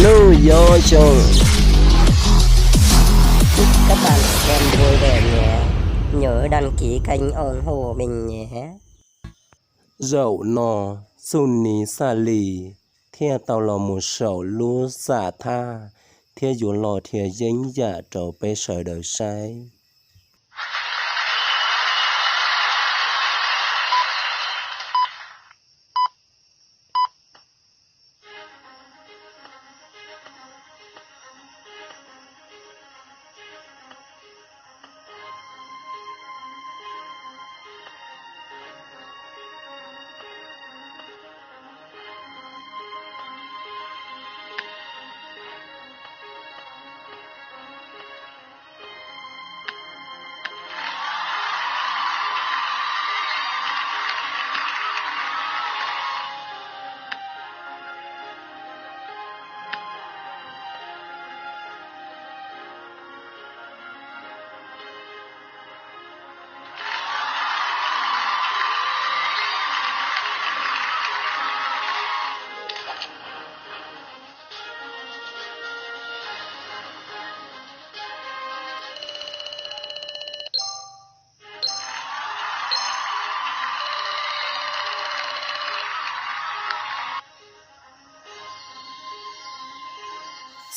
Ub, yob xyoo. Chúc các bạn xem vui vẻ nhé. Nhớ đăng ký kênh ủng hộ mình nhé. Zaum no Xu Ni Xaj Lis thiaj tau los mus saum lub xam thaj thiab yuav los dhia yeeb yam rau peb sawv daws saib.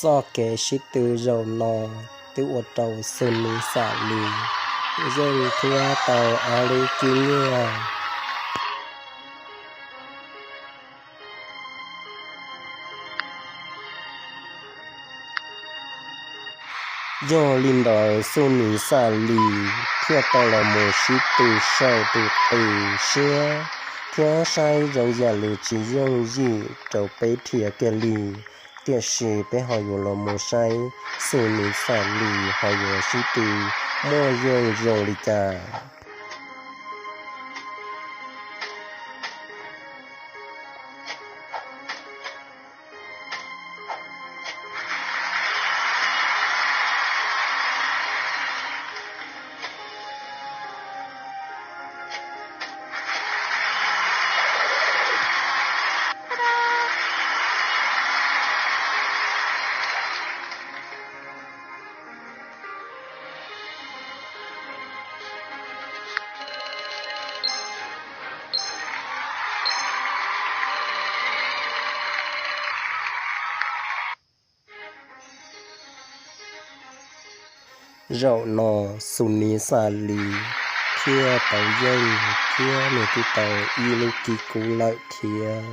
Txoj kev sib tw zaum no twb ua rau Xu Ni Xaj Lis yeej thiab tau ob lub kib nyiaj. Yog li ntawd Xu Ni Xaj Lis thiaj tau los mus sib tw saum tus qws siab thiab saib zoo yam li tsis yooj yim rau peb dhia kiag li. Tiam sis peb ho yuav los mus saib Xu Ni Xaj Lis ho yuav sib tw muaj yeej zoo li cas. Zaum no Xu Ni Xaj Lis thiaj tau yeej thiab nws twb tau ib lub kib kub lawm thiab.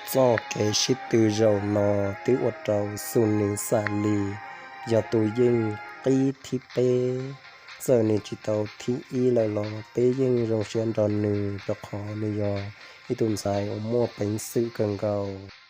Txoj kev sib tw zaum no twb ua rau Xu Ni Xaj Lis yog tus yeej qib thib peb. Txawm nws tsis tau thib ib lawm los peb yeej zoo siab nrog nws rau qhov nws yog ib tug ntxhais uas muaj peev xwm kawg nkaus.